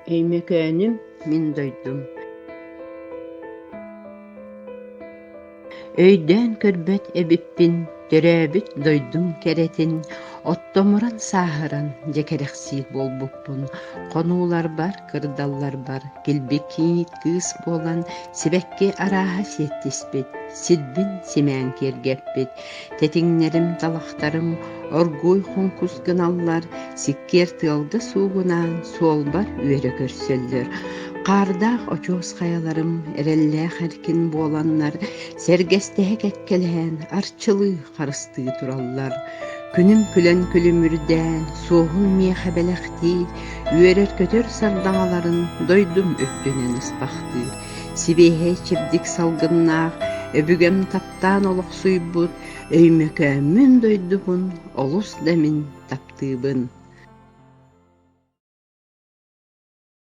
Өймөкөөнүм мин дойдум. Өйдөөн көрбөт эбиппин төрөөбүт дойдум кэрэтин, оттомуран сааһыран дьэ кэрэхсиир буолбуппун, хонууларбар, кырдалларбар килбик кийиит кыыс буолан сибэкки арааһа сиэттиспит, сирбин симээн киэргэппит, тэтиҥнэрим, талахтарым оргууй хоҥкус гыналлар, сиккиэр тыалга суугунаан суолбар үөрэ көрсөллөр. Хаардаах очуос хайаларым эрэллээх эркин буоланнар, сэргэстэһэ кэккэлэһэн арчылыы харыстыы тураллар. Күнүм күлэн күлүмүрдээн, суоһун миэхэ бэлэхтиир, үөрэр-көтөр сардаҥаларын дойдум үрдүнэн ыспахтыыр. Сибиэһэй чэбдик салгыннаах, өбүгэм таптаан олохсуйбут Өймөкөөммүн дойдубун олус да мин таптыыбын.